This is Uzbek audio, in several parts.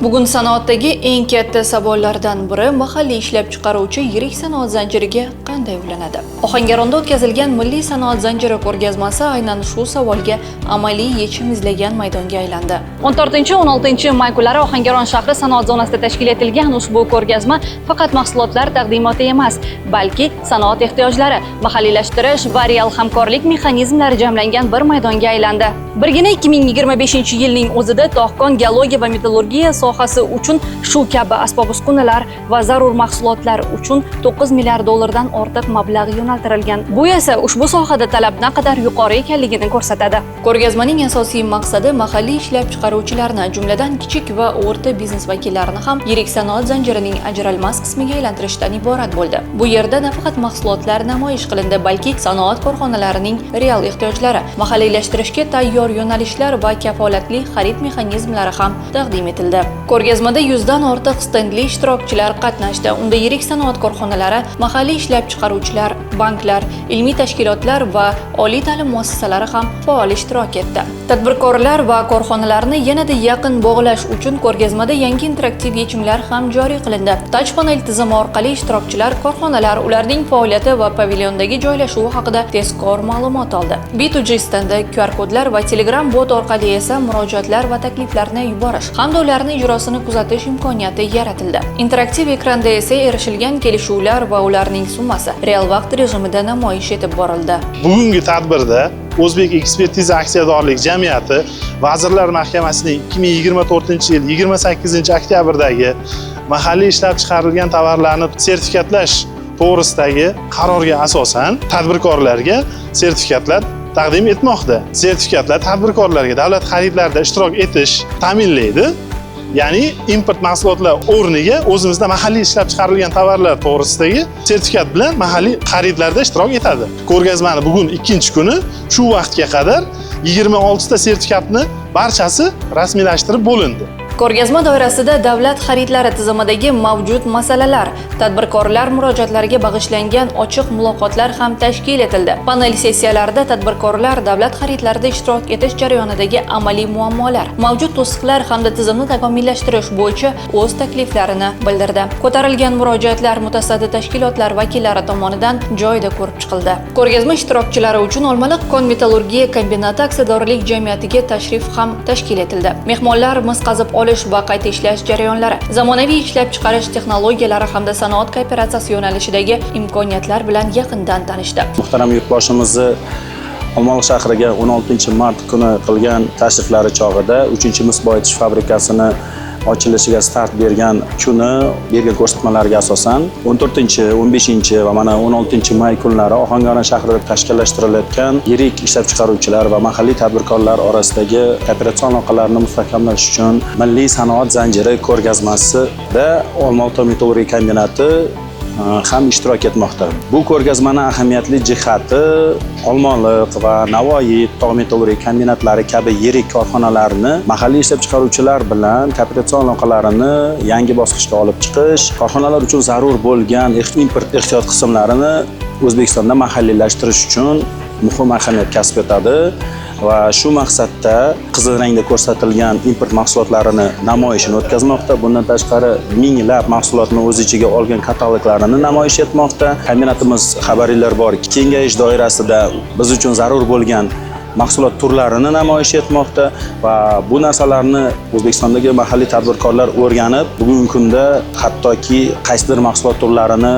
Bugun sanoatdagi eng katta savollardan biri: mahalliy ishlab chiqaruvchi yirik sanoat zanjiriga qanday ulanadi? Ohangaronda o'tkazilgan Milliy sanoat zanjiri ko'rgazmasi aynan shu savolga amaliy yechim izlagan maydonga aylandi. 14-16 may kunlari Ohangaron shahri sanoat zonasida tashkil etilgan ushbu ko'rgazma faqat mahsulotlar taqdimoti emas, balki sanoat ehtiyojlari, mahalliylashtirish va real hamkorlik mexanizmlari jamlangan bir maydonga aylandi. Birgina 2025 yilning o'zida tog'kon, geologiya va metallurgiya sohasi uchun shu kabi asbob uskunalar va zarur mahsulotlar uchun 9 milliard dollardan ortiq mablag' yo'naltirilgan. Bu esa ushbu sohada talab naqadar yuqori ekanligini ko'rsatadi. Ko'rgazmaning asosiy maqsadi mahalliy ishlab chiqaruvchilarni, jumladan, kichik va o'rta biznes vakillarini ham yirik sanoat zanjirining ajralmas qismiga aylantirishdan iborat bo'ldi. Bu yerda nafaqat mahsulotlar namoyish qilindi, balki sanoat korxonalarining real ehtiyojlari, mahalliylashtirishga tayyor yo'nalishlar va kafolatli xarid mexanizmlari ham taqdim etildi. Ko'rgazmada 100 dan ortiq stendli ishtirokchilar qatnashdi. Unda yirik sanoat korxonalari, mahalliy ishlab chiqaruvchilar, banklar, ilmiy tashkilotlar va oliy ta'lim muassasalari ham faol ishtirok etdi. Tadbirkorlar va korxonalarni yanada yaqin bog'lash uchun ko'rgazmada yangi interaktiv yechimlar ham joriy qilindi. Touch panel tizimi orqali ishtirokchilar korxonalar, ularning faoliyati va pavilyondagi joylashuvi haqida tezkor ma'lumot oldi. B2G stendi, QR kodlar va Telegram bot orqali esa murojaatlar va takliflarni yuborish hamda ularni ijrosini kuzatish imkoniyati yaratildi. Interaktiv ekranda esa erishilgan kelishuvlar va ularning summasi real vaqt rejimida namoyish etib borildi. Bugungi tadbirda O'zbek ekspertiza aksiyadorlik jamiyati Vazirlar Mahkamasining 2024 yil 28 oktyabrdagi mahalliy ishlab chiqarilgan tovarlarni sertifikatlash to'g'risidagi qarorga asosan tadbirkorlarga sertifikatlar taqdim etmoqda. Sertifikatlar tadbirkorlarga davlat xaridlarida ishtirok etish ta'minlaydi. Ya'ni import mahsulotlar o'rniga o'zimizda mahalliy ishlab chiqarilgan tovarlar to'g'risidagi sertifikat bilan mahalliy xaridlarda ishtirok etadi. Ko'rgazmani bugun ikkinchi kuni, shu vaqtga qadar 26 ta sertifikatni barchasi rasmiylashtirib bo'lindi. Ko'rgazma doirasida davlat xaridlari tizimidagi mavjud masalalar, tadbirkorlar murojaatlariga bag'ishlangan ochiq muloqotlar ham tashkil etildi. Panel sessiyalarida tadbirkorlar davlat xaridlarida ishtirok etish jarayonidagi amaliy muammolar, mavjud to'siqlar hamda tizimni takomillashtirish bo'yicha o'z takliflarini bildirdi. Ko'tarilgan murojaatlar mutasaddi tashkilotlar vakillari tomonidan joyida ko'rib chiqildi. Ko'rgazma ishtirokchilari uchun Olmaliq kon metallurgiya kombinati aksiyadorlik jamiyatiga tashrif ham tashkil etildi. Mehmonlar mis qazib olish va qayta ishlash jarayonlari, zamonaviy ishlab chiqarish texnologiyalari hamda sanoat kooperatsiyasi yo'nalishidagi imkoniyatlar bilan yaqindan tanishdi. Muhtaram yurtboshimizni Olmaliq shahriga 16 mart kuni qilgan tashriflari chog'ida 3 mis boyitish fabrikasini ochilishiga start bergan kuni bergan ko'rsatmalariga asosan 14, 15 va mana 16 may kunlari Ohangaron shahrida tashkillashtirilayotgan yirik ishlab chiqaruvchilar va mahalliy tadbirkorlar orasidagi kooperatsion aloqalarni mustahkamlash uchun Milliy sanoat zanjiri ko'rgazmasida Olmaliq metallurgiya kombinati ham ishtirok etmoqda. Bu ko'rgazmani ahamiyatli jihati Olmaliq va Navoiy tog' metallurgiya kombinatlari kabi yirik korxonalarni mahalliy ishlab chiqaruvchilar bilan kooperatsion aloqalarini yangi bosqichga olib chiqish, korxonalar uchun zarur bo'lgan import ehtiyot qismlarini O'zbekistonda mahalliylashtirish uchun muhim ahamiyat kasb etadi va shu maqsadda qizil rangda ko'rsatilgan import mahsulotlarini namoyishini o'tkazmoqda. Bundan tashqari, minglab mahsulotni o'z ichiga olgan kataloglarini namoyish etmoqda. Kombinatimiz, xabaringlar bor, kengayish doirasida biz uchun zarur bo'lgan mahsulot turlarini namoyish etmoqda va bu narsalarni O'zbekistondagi mahalliy tadbirkorlar o'rganib, bugungi kunda hattoki qaysidir mahsulot turlarini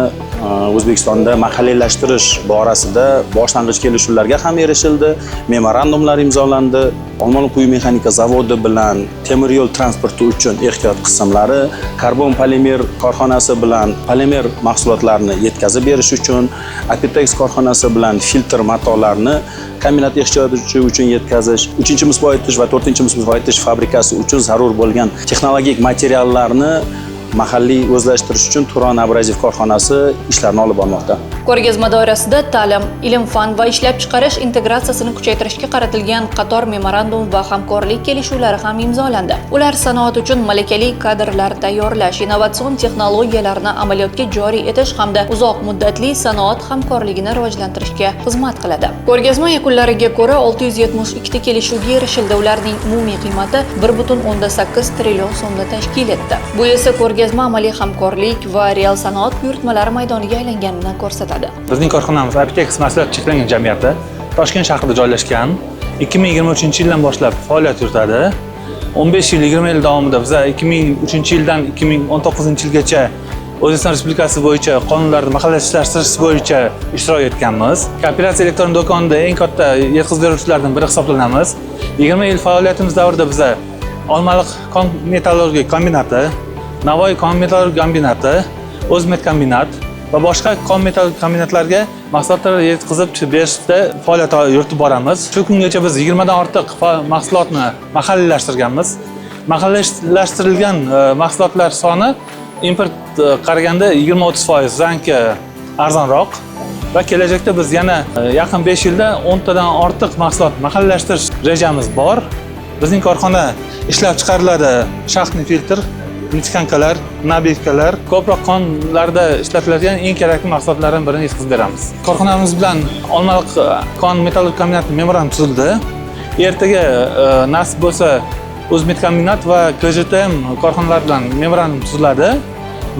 O'zbekistonda mahalliylashtirish borasida boshlang'ich kelishuvlarga ham erishildi, memorandumlar imzolandi. Olmaliq quyi mexanika zavodi bilan temir yo'l transporti uchun ehtiyot qismlari, karbon polimer korxonasi bilan polimer mahsulotlarni yetkazib berish uchun, Apitex korxonasi bilan filtr matolarni kombinat ehtiyoji uchun yetkazish, uchinchi mis boyitish va to'rtinchi mis boyitish fabrikasi uchun zarur bo'lgan texnologik materiallarni Mahalliy o'zlashtirish uchun Turon abraziv korxonasi ishlarni olib bormoqda. Ko'rgazma doirasida ta'lim, ilm-fan va ishlab chiqarish integratsiyasini kuchaytirishga qaratilgan qator memorandum va hamkorlik kelishuvlari ham imzolandi. Ular sanoat uchun malakali kadrlar tayyorlash, innovatsion texnologiyalarni amaliyotga joriy etish hamda uzoq muddatli sanoat hamkorligini rivojlantirishga xizmat qiladi. Ko'rgazma yakunlariga ko'ra 672 ta kelishuvga erishildi. Ularning umumiy qiymati 1,8 trillion so'mni tashkil etdi. Bu esa ko'rgazma amaliy hamkorlik va real sanoat buyurtmalari maydoniga aylanganini ko'rsatadi. Bizning korxonamiz Apitex mas'uliyati cheklangan jamiyati Toshkent shahrida joylashgan. 2023-yildan boshlab faoliyat yuritadi. 15 yil, 20 yil davomida biza 2003-yildan 2019-yilgacha O'zbekiston Respublikasi bo'yicha qonunlarni mahalliylashtirish bo'yicha ishtirok etganmiz. Kooperatsiya elektron do'konida eng katta yetkazib beruvchilardan biri hisoblanamiz. 20 yil faoliyatimiz davrida biza Olmaliq kon metallurgiya kombinati, Navoiy kon metallurgiya kombinati, O'zmetkombinat va boshqa kon metallurgiya kombinatlarga mahsulotlar yetkazib berishda faoliyat yuritib boramiz. Shu kungacha biz 20 dan ortiq mahsulotni mahalliylashtirganmiz. Mahalliylashtirilgan mahsulotlar soni import qaraganda 20-30% zanki arzonroq va kelajakda biz yana yaqin 5 yilda 10 tadan ortiq mahsulot mahalliylashtirish rejamiz bor. Bizning korxona ishlab chiqariladi шахтный filtr, нефтянка lar, набивка lar, ko'proq konlarda ishlatiladigan eng kerakli mahsulotlardan birini yetkazib beramiz. Korxonamiz bilan Olmaliq kon metallurgiya kombinati memorandum tuzildi. Ertaga nasib bo'lsa O'zmetkombinat va KJTM korxonalari bilan memorandum tuziladi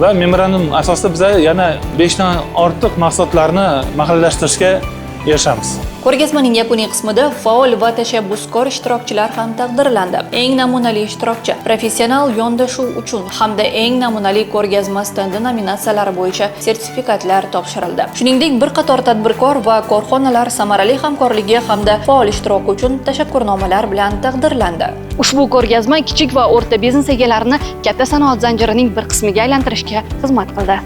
va memorandum asosida biza yana 5 dan ortiq mahsulotlarni mahalliylashtirishga erishamiz. Ko'rgazmaning yakuniy qismida faol va tashabbuskor ishtirokchilar ham taqdirlandi. Eng namunali ishtirokchi, professional yondashuv uchun hamda eng namunali ko'rgazma stendi nominatsiyalari bo'yicha sertifikatlar topshirildi. Shuningdek, bir qator tadbirkor va korxonalar samarali hamkorligi hamda faol ishtiroki uchun tashakkurnomalar bilan taqdirlandi. Ushbu ko'rgazma kichik va o'rta biznes egalarini katta sanoat zanjirining bir qismiga aylantirishga xizmat qildi.